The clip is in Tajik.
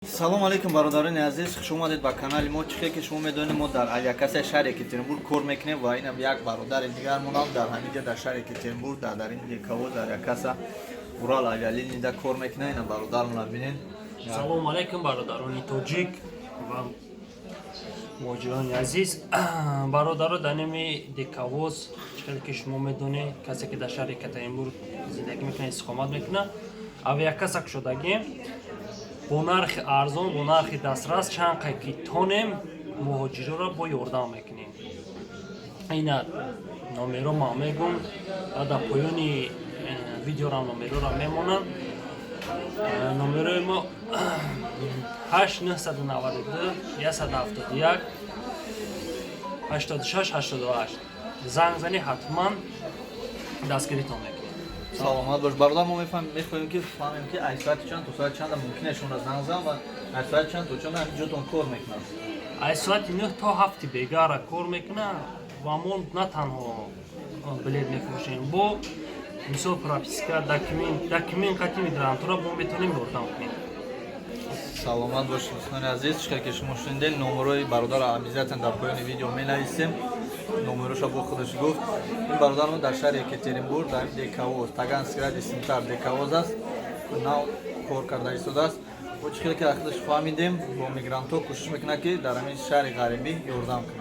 Салом алейкум, бародарони азиз, хуш омадед ба канали мо. Чихе ки шумо медонед, мо дар авиакассаи шаҳри Екатеринбург кор мекунем ва инам як бародари дигармонам дар ҳамин ҷа, дар шаҳри Екатеринбург, дар ин дековоз, авиакасса Урал Авиалинида кор мекунад. Инам бародармона бинед. Салому алайкум, бародарони тоҷик ва муҳоҷирони азиз. Бародаро, дар ними дековоз, хеле ки шумо медонед, касе ки дар шаҳри Екатеринбург зиндагӣ мекунад, истиқомат мекунад, авиакасса кушодагем бо нархи арзон, бо нархи дастрас. Чанд қай ки тонем, муҳоҷироро бо ёрдам мекунем. Ина номеро ман мегум ва дар поёни видеорам номероро мемонам. Номерои мо 8 992 171 86 88. Занг зани, ҳатман дастгиритон мекунем. Саломат бош, бародар. Мо мехоҳем ки фаҳмем, ки аз соати чанд то соати чанда мумкин аст шуморо занг занам ва аз соати чанд то чанд ҳамин ҷотон кор мекунад? Аз соати 9 то 7 бегара кор мекунад ва мо на танҳо билет мефурӯшем, бо мисол прописка, документ қати мигрантура бо метавонем ёрдам кунем. Саломат бош, дӯстони азиз. Чихе ки шумо шунидед, номерои бародарро обязательно дар поёни видео менависем. Номероша бо худаш гуфт. Ин бародармо дар шаҳри Екатеринбург, дар дековоз, Таганский ряд, Синтар дековоз аст, нав кор карда истодааст. Бо чӣ хеле ки аз худаш фаҳмидем, бо мигрантҳо кӯшиш мекунад, ки дар ҳамин шаҳри ғарибӣ ёрдам кунад.